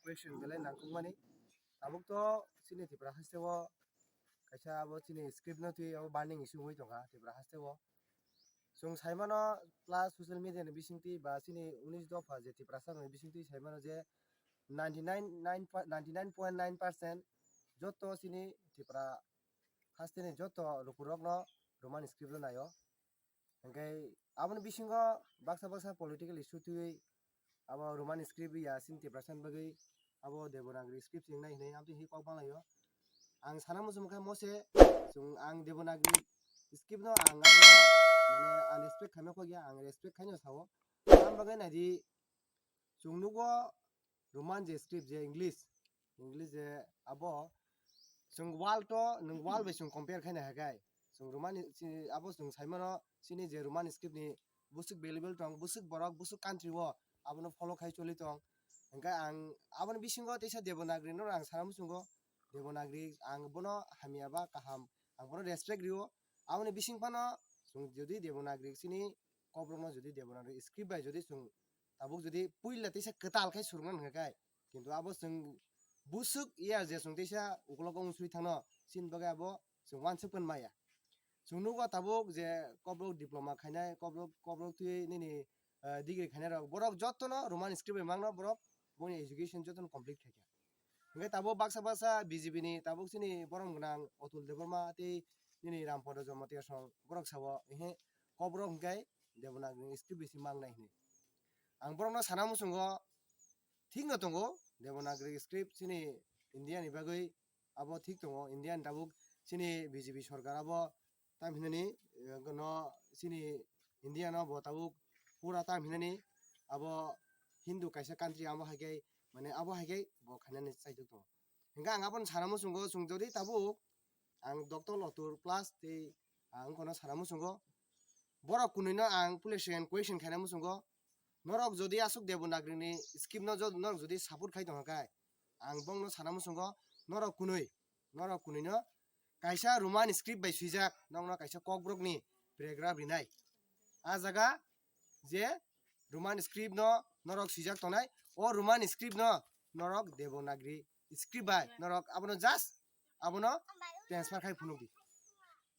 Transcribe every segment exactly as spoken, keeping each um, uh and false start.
question belai nangkukmani. Tabuk to chini Tripura haste o kaisa abo chini script no twi abo burning issue wngwi tongkha Tripura haste o. Chwng saimano plus social media ni bisingtwi ba chini unis dopha je Tiprasa rokni bisingtwi saimano je ninety nine, nine, ninety nine point nine percent joto chini Tripura haste ni joto lukurokno Roman script no naio. Hingke aboni bisingo baksa baksa political issue twi abo Roman script ya chini Tiprasa ni bagwi abo Devanagari script se wngnai hinwi amtwi hinwi kok banglaio. Ang sana muchung khe mose chwng ang Devanagari script no ang abono mane ang respect khaima kok ya, ang respect khaino sao. Tam bagwi naidi chwng nugo Roman je script je English, English je abo chwng world to nwng world bai chwng compare khaina hakai. Chwng Roman ni chini abo chwng saimano chini je Roman script ni busuk valuable tong, busuk borok, busuk country o abono follow khai choli tong. Hingke ang aboni bisingo teisa Devanagari no ang sana muchungo Devanagari ang bono hamya ba kaham ang bono respect rio. Aboni bising phano chwng jodi Devanagari chini kokrokno jodi Devanagari script bai jodi chwng tabuk jodi puila teisa kwtal khai surungna hwnka kai, kintu abo chwng busuk ya je chwng teisa ukologo unsuri thangno chini bagwi abo chwng uansuk phan maya. Chwng nugo tabuk je kokrok diploma khainai, kokrok, kokrok twi nini, eh, degree khainai rok, borok jotono Roman script bai mangno borok boni education jotono complete khaikha. Hingke tabuk baksa baksa B J P ni tabuk chini borom gwnang Atul Debbarma tei nini Rampada Jamatia song borok sao, ehe, kokrok hingke Devanagari script bisi mangnai hinwi. Ang borokno sana muchungo thikno tongo, Devanagari script chini India ni bagwi abo thik tongo, India ni tabuk chini B J P sorkar abo tam hinani, eh, no chini India no bo tabuk pura tam hinani abo Hindu kaisa country abo hai khe mane abo hai khe bo khainani chaitok tongo. Hingke ang abono sana muchungo chwng jodi tabuk ang Doctor Lotur plus tei ang kono sana muchungo borok kunui no ang pule second question khaina muchungo norok jodi aswk Devanagari ni script no jod-, norok jodi support khai tongkha khe ang bongno sana muchungo norok kunui, norok kunui no kaisa Roman script bai swijak nokno kaisa kokborok ni paragraph rinai. A jaga je Roman script no norok swijak tongnai, o Roman script no norok Devanagari script bai norok abono just abono transfer khai phunuk di.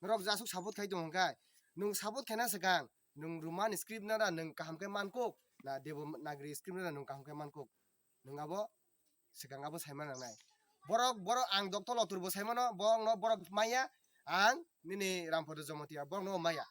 Norok jasuk support khai tong hwnkhe, nwng support khaina swkang nwng Roman script no da nwng kaham khe mankuk, na Devanagari script no da nwng kaham khe mankuk, nwng abo swkang abo saima nangnai. Borok, borok ang Doctor Lotur bo saimano, borokno borok maya, ang nini Rampada Jamatia borokno maya.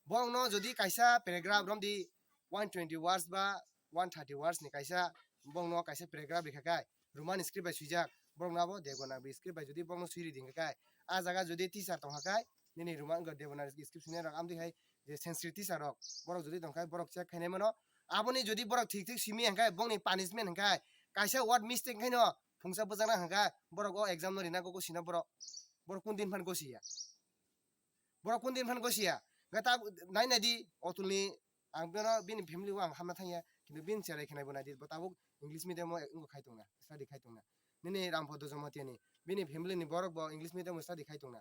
Borokno jodi kaisa paragraph romdi one twenty words ba one thirty words ni kaisa, borokno kaisa paragraph rikha kai, Roman script bai swijak, borokno abo Devanagari script bai jodi borokno swi ridi hwnkha kai, a jaga jodi teacher tongkha kai, nini Roman Devanagari script swinai rok amtwi hai je Sanskrit teacher rok, borok jodi tongkha borok check khainai mano, aboni jodi borok thik thik simi hwnkha bongni punishment hwnkha kaisa word mistake khaino phungsa bwjakna hwnkha borok o exam no rina gogo sina borok, borok kun din phan gosi ya, borok kun din phan gosi ya, hwnkha ta nai nai di Atul ni, ang beno bini family o ang hamna thang ya, kintu bini cherai khe nai bo nai di, bo tabuk English medium o wngkha khai tong na, study khai tong na, nini Rampada Jamatia ni bini family ni borok bo English medium o study khai tong na,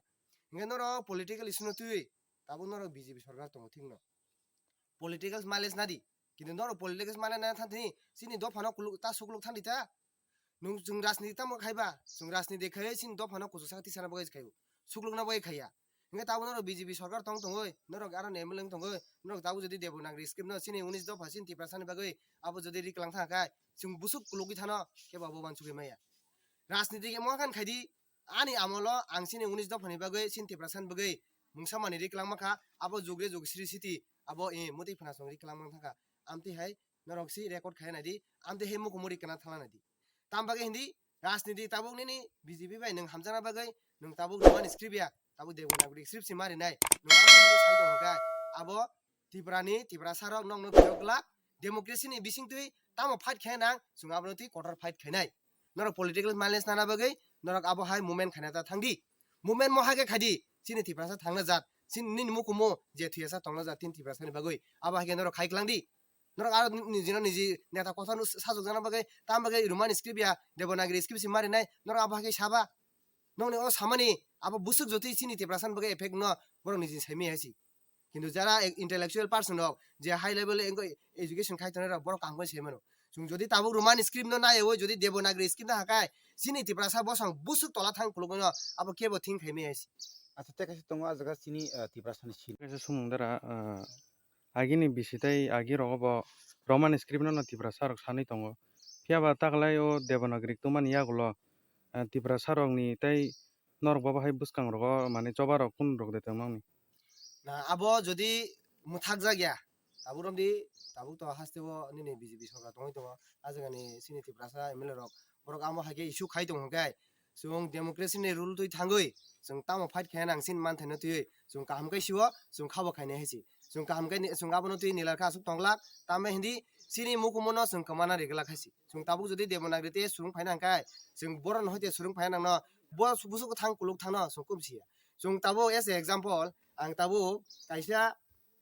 hwnkhe norok political issue no twi tabuk norok B J P sorkar tongo thik no. Political mileage nadi. Kintu norok political mileage nana thang thini, chini dophano kuluk, ta sukluk thang di ta. Nung chwng rajniti tamo khaiba, chwng rajniti khai chini dophano kuchuk saka tisana bagwi khaio. Suklukna bagwi khaiya. Hingke tabuk norok B J P sorkar tong tongoi, norok aro M L A wng tongoi, norok tabuk jodi Devanagari script no chini unis dopha chini Tiprasa ni bagwi abo jodi riklang thang khai, chwng busuk kulugwi thano, kebo abo uansugwi maya. Rajniti khe moha khan khai di, ani amolo ang chini unis dophani bagwi, chini Tiprasani bagwi mungsa manwi ri kwlangma kha, abo jugre jug sri siti, abo, eh, mwtwi phwna song ri kwlangma thangkha. Amtwi hai norok si record khai nai di, amtwi hai mukumu ri kwna thangna nai di. Tam bagwi hindi, rajniti tabuk nini B J P bai nwng hamjakna bagwi, nwng tabuk Roman script ya, tabuk Devanagari script si ma rinai. Nwng amtwi sai tong hwnkhe, abo Tripura ni, Tiprasa rok nokno phiyok glak, democracy ni bising twi tamo fight khe nang, chwng abono twi kotor fight khainai. Norok political mileage nana bagwi, norok abo hai movement khaina ta thang di. Movement mo hai khe khai di, chini Tiprasa thangna jat, chini nini mukumu je thuyasa tongna jat, tini Tiprasa ni bagwi, abo hai khe norok khai klang di. Norok aro ni-, niji no niji neta kotha no sajok jana bagwi, tam bagwi Roman script ya, Devanagari script si ma rinai, norok abo hai khe saba. Nokni o samani abo busuk jotwi chini Tiprasa ni bagwi effect no borok niji saimaya si. Kintu jara e-, intellectual person rok je high level e-, education khai tongnai rok borok kaham khe sai mano. Chwng jodi tabuk Roman script no naiwi jodi Devanagari script no hakai, chini Tiprasa bosong busuk tola thang kulugwi no abo kebo think khaimai hai se. Acha, tei kaisa tongo ah jaga chini, ah, Tiprasa ni sin. Kaisa sumung dara, ah, agini bisi tei agi rogo bo Roman script no Tiprasa rok sanwi tongo. Phiya ba taklai o Devanagari tongmani yagulo, ah, Tiprasa rokni tei norok bo hai bwskang rogo mane choba rok kun rok de tongmani. Na abo jodi mwthak jak ya, tabuk romdi, tabuk to haste o nini B J P sorkar tongwi tongo, ah jaga ni chini Tiprasa M L A rok, borok amo hai khe issue khai tongo hwnkhe, chwng democracy ni rule twi thangwi, chwng tamo fight khaina nang chini manthaino twiwi, chwng kaham khai sio, chwng khabo khainai hai se. Chwng kaham khai ni, chwng abono twi nilar kha aswk tong glak, tamo hindi chini mukumu no chwng kwmana ri glak hai se. Chwng tabuk jodi Devanagari te swrwng phaina hwnkhe, chwng boron hoite swrwng phaina nangno, bo busuk thang kuluk thangno chwng kum siya. Chwng tabuk as a example, ang tabuk kaisa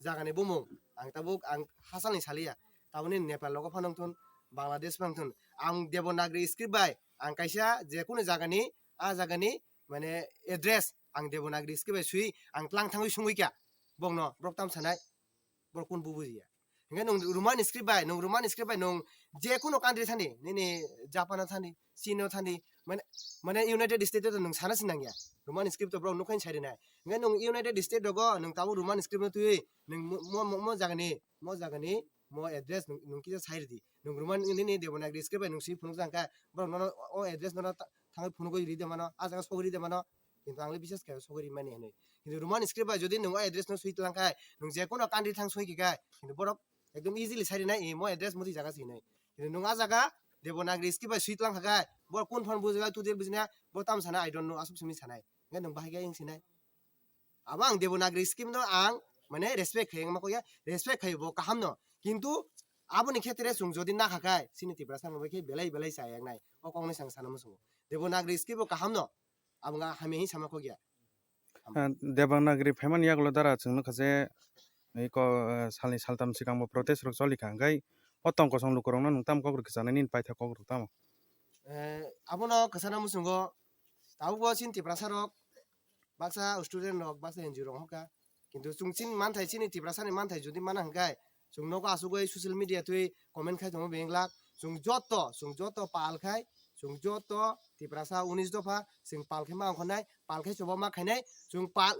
jagani bumung, ang tabuk ang hachal ni saliya, tabukni Nepal rogo phano wngthun, Bangladesh phano wngthun, ang Devanagari script bai ang kaisa je kunu jagani, ah jagani mane address ang Devanagari script bai swi ang tlang thangwi sungwi kha, bokno borok tam sanai, borok kun bu bujiya. Hingke nung Roman script bai, nung Roman script bai nung je kunu country thani, nini Japan thani, China thani, mane, mane United States to nung sana sinang ya. Roman script to borok nukhain sai rinai. Hingke nung United States rogo nung tabuk Roman script no twi nung mo, mo, mo, mo jagani, mo jagani, mo address nung, nung kisa sai ridi. Nung Roman nini Devanagari script bai nung swi phunuk jang kha, borok nono o address nono ta-, thangwi phunugwi ride mano, ah jaga sogwi ride mano. Kintu ang le biswas khe sogwi rimani hinwi. Kintu Roman script bai jodi nwng o address no swi tlang khai, nwng je kono country thang soi khe khai, kintu borok ekdom easily sai rinai, "Eh, mo address muti jaga se," hinwi. Kintu nwng ah jaga Devanagari script bai swi tlang kha khai, borok kun phano bujai, tu dir bujina, borok tam sana, "I don't know," aswk simi sanai. Hingke nwng bahai khe wng sinai. Abo ang Devanagari script no ang mane respect khai, wngma kok ya, respect khai bo kaham no. Kintu aboni khetre chwng jodi na kha khai, chini Tiprasa no bai khe belai belai chaya wngnai. O kok no se ang sana muchungo. Devanagari script bo kaham no. Abo wngkha hamya hin sama kok ya. Ah, Devanagari phaimani yagulo dara chwng nukha je, iko, eh, salni saltam swkang bo protest rok choli kha, hwnkhe o tong kosong lukurokno nwng tamo kok rwkhe chanai nini paithago kok rok tamo? Eh, abono kwchana muchungo, tabukbo chini Tiprasa rok, baksa student rok, baksa N G O rok wngkha, kintu chwng chini manthai, chini Tiprasa ni manthai jodi mana hwnkhe, chwng nogo asugwi social media twi comment khai tongo beng glak. Chwng joto, chwng joto pal khai, chwng joto Tiprasa unis dopha, chwng pal khai ma ongkhornai, pal khai choba ma khainai, chwng pal,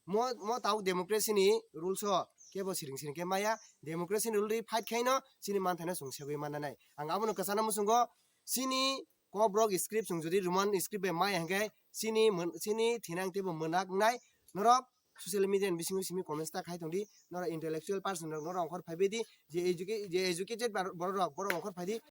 mo, mo tabuk democracy ni rules o kebo siring siring khe maya, democracy ni rule ri fight khaino chini manthaino chwng segwi mananai. Ang abono kwchana muchungo chini Kokborok script chwng jodi Roman script bai maya hwnkhe chini mwn-, chini thinang teibo mwnak wngnai. Norok social media ni bisingo simi comments ta khai tongdi, norok intellectual person rok norok ongkhor phaibai di, je educa-, je educated bar-, borok rok borok ongkhor phaidi.